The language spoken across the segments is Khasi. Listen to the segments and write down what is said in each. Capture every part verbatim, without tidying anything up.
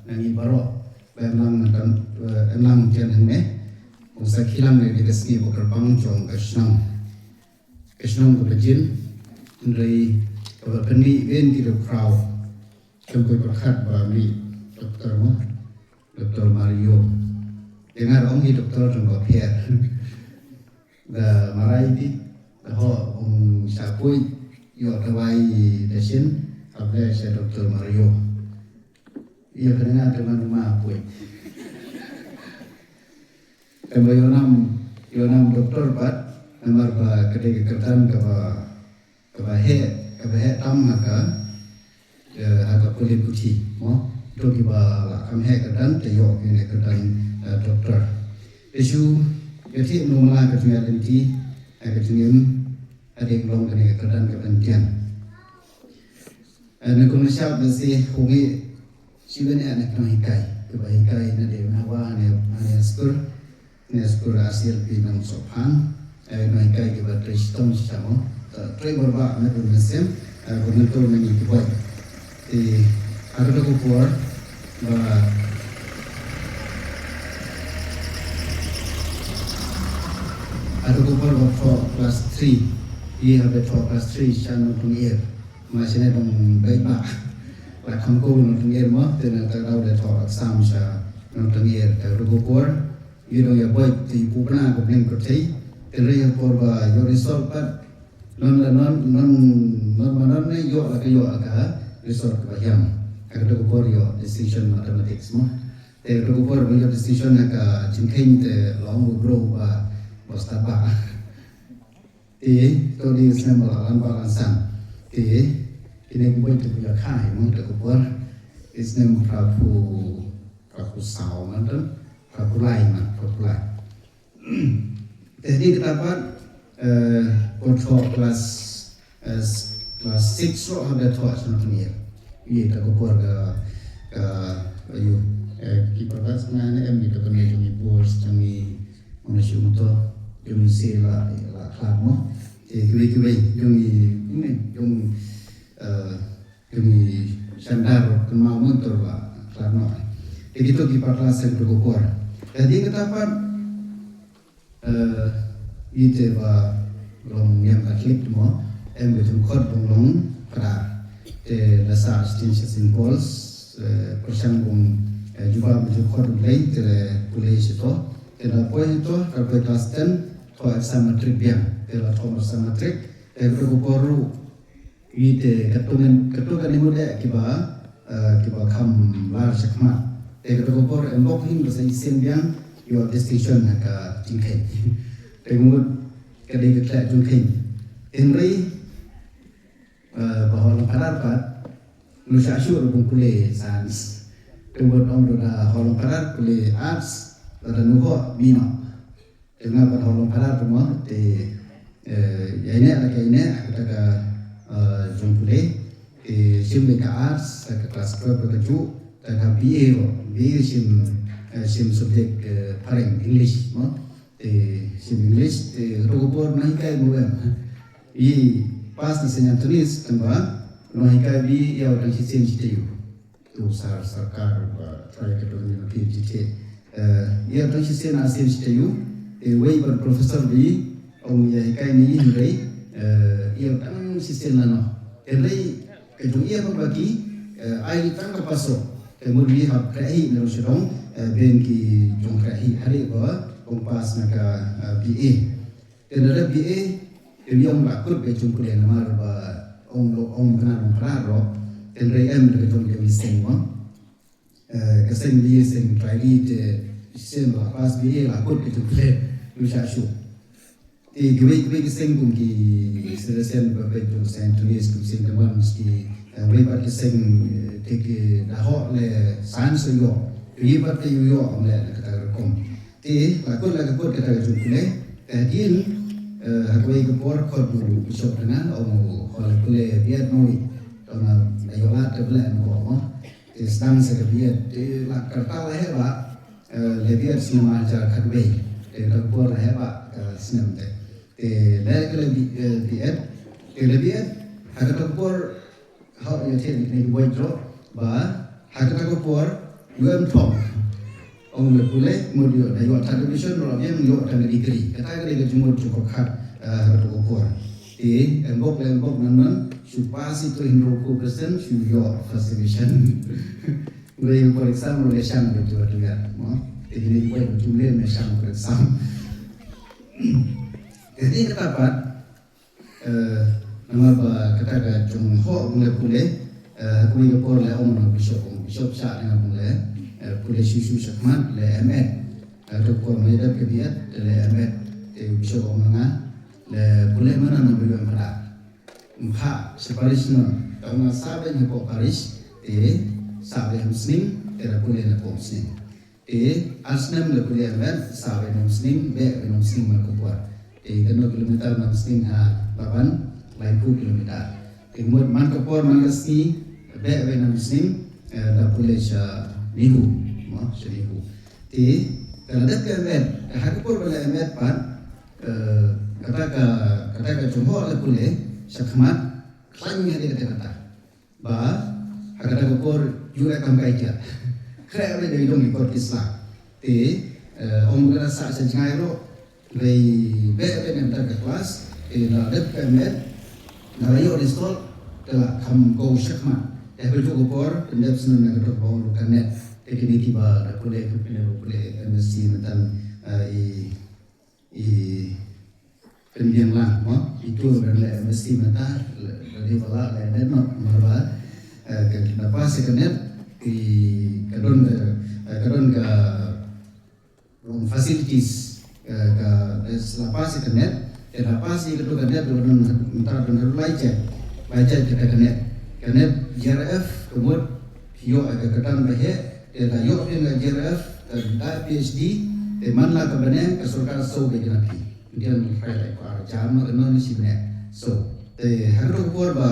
na ngi baroh ba em lang, em lang jan hangne. Ong sa khilang ne di ka sngi ba kyrpang jong ka shnong, ka shnong ka bajin. Hynrei kaba pynmih ben ki da khraw. Jong koi pyrkhat ba mih doktor mo, doktor Mario. Dengar ong hi doktor jong ba pher. Da marai ti da ho ong sa pui yo dawai da shin. Able sa doktor Mario. Iyo ka dengar dengan rumah pui. Kaba ïoh nam, ïoh nam doktor pat, namar ba ka dei ka kyrdan kaba, kaba heh, kaba heh tam ha ka, eh, ha ka pule puthi mo. To kiba la kham heh kyrdan te ïoh ïa ka kyrdan, eh, doktor. Te shu ïa thik, no mala ka jingïaid lynti, eh, ka jingim hadien long kane ka kyrdan ka ban tian. Eh, na kum shap na si hungi shi ben eh na kynong hikai. Kaba hikai na de na wa ne, ne skur. Ne skur R C L P Nongsohphan. Eh, kynong hikai kaba trei shitom shi shamo. Eh, trei barba na kum na sim. Eh, kaba ngi to na ngi kibai. Te, ha kato ka por ba, ha kato ka por ba thoh class three. Ïa haba thoh class three sha Nongtyngier. Nga shane dang beit ba la kham cool Nongtyngier mo, te na kata ka daw de thoh exam sha Nongtyngier. Te ruh ka por ïa dang ïa beit te pu pynah ka bneng pyrthei. Te ruh ïa por ba ïoh result pat, non la non, non, non ma non ne ïoh la ka ïoh ka result kaba hiam. Ha kato ka por ïoh distinction mathematics mo. Te kato ka por ba ïoh distinction ha ka jingkheiñ te long u bro ba, ba stad ba. Te to dei snem ba la lan ba lan san. Te kine ki boi te ku ïa khai mo, te ku por. Te snem phra phew, phra phew saw man, te phra phew lai man, phra phew lai. Te dei kata pat, eh, ko thoh class, eh, class six ruh haba thoh sha Nongtyngier. Ïa kata ka por ka, ka, ayu, eh, ki patas nga ne em ki ka pynlong jong i bor jong i. Nga shu to jong si la, la khlad mo. Te kiwei kiwei jong i, ne jong, eh, jong i shandar kynmaw mo to la khlad mo. Te kito ki pat la seng to ko por. Te dei kata pat, eh, ite ba long niam Katholik mo, em ka jingkhot bong long Phadar. Te la sa sha Saint Paul's, eh, pyrshang bong, eh, jubab jingkhot bong lei, te la pule sha to. Te la poi to, ka poi class ten, thoh exam matric biang. Te la thoh exam matric, te ka poi ko por ruh, ite katto katne mut eh kiba, eh, kiba kham lar shakhmat. Te kato ka por em bok hi ba sa shisien biang ïoh distinction ha ka jingkheiñ. Te mut ka dei ka khleh jingkheiñ. Hynrei, eh, ba ho Nongkhdar pat, nu shah shuh ruh bong pule science. Te mut ong ruh da ho Nongkhdar pule arts, lada nu ho mih noh. Te nga pat ho Nongkhdar te mo, te, eh, ïa ine la ka ine, kata ka, eh, jong pule, te shim le ka arts, ka class twelve ka juh, te ka B A ruh, B A shim, eh, shim subject, eh, phareng English mo, te shim English, te kato ka por nonghikai mo em. I pass na Saint Anthony's, tang ba, nonghikai B A ïa u dang shisien shi taïew. Tu sar sorkar ba trai ka dong ni ma phi ji te. Eh, ïa dang shisien ar sien shi taïew, eh, wei ba professor bi ong ïa hikai ni hynrei, eh, ïa dang shisien la noh. Hynrei ka jong ïa ba ki, eh, ai tang ka paso. Te mut bi hap khreh hi na ruh sha dong, eh, ben ki jong khreh hi hari ba ong pass na ka, eh, B A. Te lada B A, te ym ïoh la kut ka jong pule namar ba ong lo ong kane ong kra ro. Te hynrei em ka jong jong i seng mo. Eh, ka seng bi seng trai di te shisien ba pass B A la kut ka jong pule ym shah shuh. Te kiwei kiwei ki seng kum ki Salesian ba peit jong Saint Anthony's kum Saint Edmund's ki, eh, wei pat ki seng, eh, te ki da hok le science ïoh. Te ki pat te ïoh ong le kata ka rukom. Te la kut la ka kut kata ka jong pule. Te hadien, eh, ha kawei ka por khot u bishop te nga ong u ho le pule biat mo wi. To nga ïoh lad te pule mo mo. Te sdang sa ka biat te la kyrta la heh ba, eh, le biat snem ar hajar khatwei. Te ka por la heh ba ka snem te. Te le ka le bi-, eh, biat. Te le biat ha kata ka por ha ïa te ne wai dro ba ha kata ka por U em thong. Ong le pule, mut ïoh, da ïoh third division, ruh ïeng ïoh tang ka degree. Kata ka dei ka jingmut jingpyrkhat, eh, ha kato ka por. Te, em bok le em bok nan nan, shu pass ito hynriewphew percent, shu ïoh first division. Ngi ïeng for exam, ngi shang ba tu tu ya, mo. Te ngi ïeng for exam, ngi shang for exam. Te dei kata pat, Eh, namar ba kata ka jong hok ngi pule, eh, ha kawei ka por le ong na bishop, ong bishop sha nga pule, eh, pule shu shu shakhmat le M.Ed. Eh, to por ma ïadep ka B.Ed, te le M.Ed, te bishop ong nga, le pule mana na bishop pada. Mpha, sha parish na, ta ong nga sa beiñ hapoh parish, te sa beiñ ha Umsning, te la pule na hapoh Umsning. Te, ar snem le pule M.Ed, sa beiñ ha Umsning, beh beiñ ha Umsning man ka por. Te, kano kilometer na Umsning ha Laban, laiphew kilometer. Te, mut man ka por, man ka sngi, beh beiñ ha Umsning, eh, da pule sha NEHU, mo, sha NEHU. Te, ka la dep ka M.Ed, ka ha ka por ba la M.Ed pat, eh, kata ka, kata ka jong hok le pule, shakhmat, khlaiñ ha dei kata kata. Ba, ha kata ka por, ïu re kam kai kiad. Khreh re dei dong ki kot ki sla. Te, eh, ong ka da sah sha jngai ruh, dei beh beh na ka klas, te la dep ka M.Ed, na la ïoh result, te la kham go shakhmat. Te ha ka juh ka por, pyndep snem na ka dok bong ruh ka NET. Te kine kiba da pule, ka pule, pule M.Sc mynta, eh, i i pynbiang lang mo, itu ban leh M.Sc mynta, leh bala leh NET mo, mo ba, eh, ka, ka pass ka NET, i ka don ka, eh, ka don ka, um, facilities, eh, ka, eh, la pass ka NET, ka la pass ka tu ka NET, don, don, mynta don lai check, lai check ka NET, ka NET G R F, ka mut, ïoh ka kyrdan ba heh, te da ïoh phi na G R F, te da PhD, te man la ka bneng ka sorkar siew ka jingpynïaid. Ngan try like ko ar jam ma ka non shi bneng. So, te ha ka por ba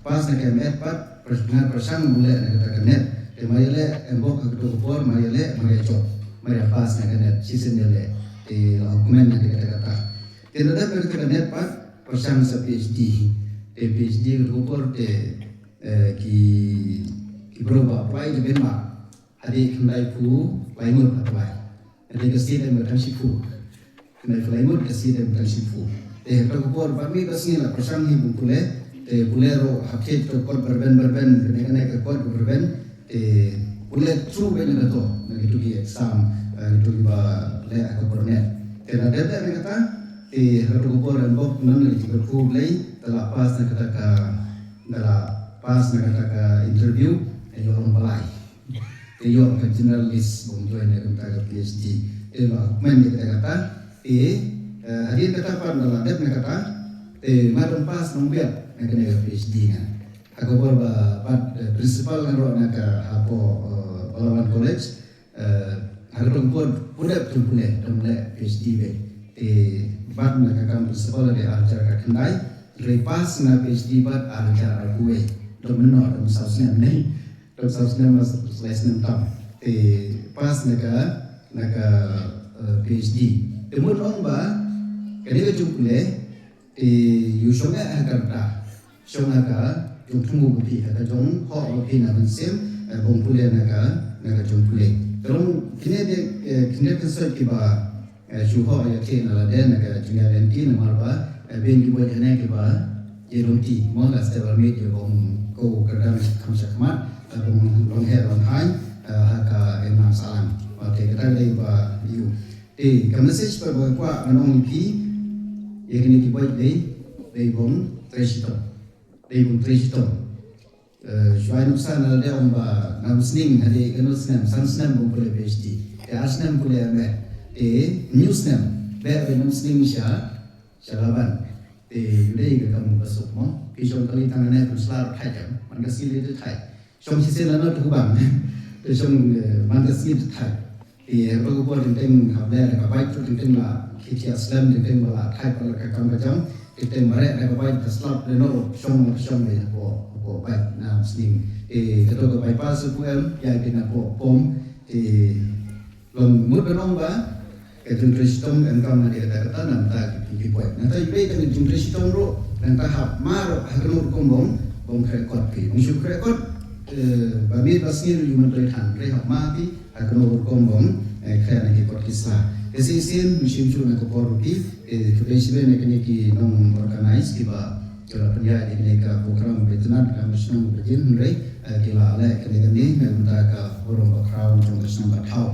pass na ka M.Ed pat, pyrshang pyrshang mule na ka NET. Te ma ïaleh em bok ha ka por ma ïaleh ma ïa jop. Ma ïa pass na ka NET, shisien ïaleh. Te la hukmen na ka kata. Te la dep ka NET pat, pyrshang sa PhD. Te PhD ka por te, eh, ki, ki bro ba apply te ben ba. Hadien khyndai phew lai ngut apply. Hadien ka seat em tang shiphew. Khyndai phew lai ngut ka seat em tang shiphew. Te ha ka por ba mi ba sngi la pyrshang hi bun pule. Te pule ruh hapdeng to kot berben berben, kane kane ka kot berben. Te pule through ben na to, na kitu ki exam, eh, kitu ki ba leh ha ka por ne. Te la dep na kata, te ha ka por em bok nan na kitu ki pule, te la pass na kata ka, te la pass na kata ka interview, te ïoh long balai. Te ïoh ka general list bong join na kata ka PhD. Te la men ni kata kata. Te, eh, hadien kata pat la dep na kata. Te ma dong pass nong biat na kane ka PhD nga. Ha ka por ba pat, eh, principal nga ruh na ka hapoh, eh, Pahlawan College. Eh, ha ka por pun dep tu pule dong leh PhD be. Te pat na ka kam principal de arjar ka khyndai. Re pass na PhD pat arjar arphew. Dong menor dong saw snem ne. Dong saw snem mas lai snem tam. Te pass na ka, na ka, eh, PhD. Te mut ong ba, kane ka jong pule, te ïu shong eh ha ka rta. Shong ha ka jong thmu ba phi, ha ka jong hok ba phi na mynsiem, eh, bong pule na ka, na ka jong pule. Te long kine de, eh, kine de kynsoi kiba Eh, shu hok ïa ki na lade na ka jingïaid lynti namar ba, eh, bun ki boi kane kiba ïa lynti mo la step ba mih ïa bong ko kyrdan kham shakhmat, eh, bong long heh long haiñ, eh, ha ka imlang sahlang. Te kata ka dei ba ïa u. Te ka message ba boi kwah ngan ong ïa phi ïa kine ki boi dei, dei bong trei shitom. Dei bong trei shitom. Eh, shuwa nuksa na lade ong ba ngam sning hadien kano snem, san snem bong pule PhD. Te ar snem pule M.Ed. Te hynñiew snem beh beh ngam sning sha, sha Laban. Te ïu dei ka kam ka suk mo. Phi shong kali tang ne pynshla ruh thait jam. Man ka sili te thait. Shong shisien lano te hubang. Te shong, eh, man ka sili te thait. Te ha ka por teng teng hap leh da ka bike tu teng teng la khie khie slem teng teng ba la thait ba la ka kam ka jam. Teng teng ba reh da ka bike ka slap lano shong shong leh hapoh hapoh bike na sning. Te kato ka bypass ku em ïa ki na hapoh pom. Te long mut ba long ba ka jingtrei shitom em kam na dei kata kata na mynta ki ki poi. Nangta ïa ka jingtrei shitom ruh nangta hap mar ruh ha ka ruh kum bong bong khreh kot phi. Bong shu khreh kot. Eh, ba miet ba sngi ruh ym trei than, trei hok ma phi ha kano rukom bym eh, khleh na ki kot ki sla. Ka shisien, mynsiem shuh na ka por ruh phi, eh, khublei shibun na kine ki nong organize kiba ki la pynïaid ïa kane ka program ba itynnad ha ka shnong Bajin, hynrei eh, ki la leh kane kane na ka bynta ka burom bakhraw jong ka shnong ka thaw.